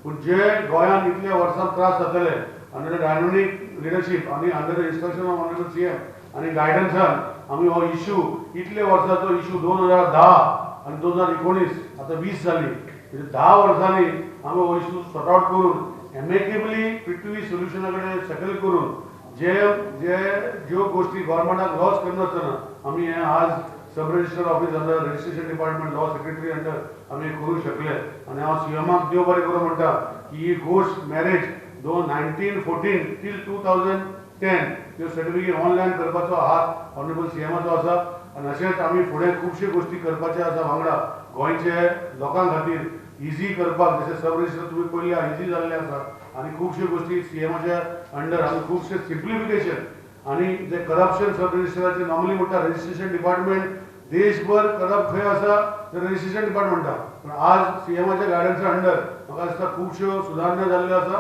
पूण जे गोंयांत इतले वर्सां त्रास जातले अंडर the dynamic leadership आनी under the instruction of honourable CM आनी गायडन्सान आमी हो इशू, इतले वर्साचो इशू, 2010 आनी 2019, आतां 20 जाली, म्हणजे 10 वर्सांनी आमी हो इशू सॉर्ट आउट करून एमेकेबली पृथ्वी सोल्युशना कडेन सेटल करून जे जे ज्यो गोश्टी गव्हर्मेंटाक लॉस करनासतना आमी हें आज सब registrar office under registration department, law secretary under आमी करूंक शकले. आनी हांव सीएमाक देव बरें करूं म्हणटा की ही गोश्ट मॅरेज दोन 1914 till 2010 त्यो सर्टिफिकेट ऑनलायन करपाचो हात ऑनरेबल सीएमाचो आसा. आनी अशेंच आमी फुडें खुबश्यो गोश्टी करपाच्यो आसा वांगडा गोंयचे लोकां खातीर इजी करपाक, जशें सब रजिस्टर तुमी पयलीं इजी जाल्लें आसा आनी खुबश्यो गोश्टी सीएमाच्या अंडर आमी खुबशे सिम्प्लिफिकेशन आनी जे करप्शन सब रजिस्टराचे नॉर्मली म्हणटा, रजिस्ट्रेशन डिपार्टमेंट देशभर करप्ट खंय आसा तर रजिस्ट्रेशन डिपार्टमेंटा. पूण आज सीएमाच्या गायडन्सा अंडर म्हाका दिसता खुबश्यो सुदारणा जाल्ल्यो आसा.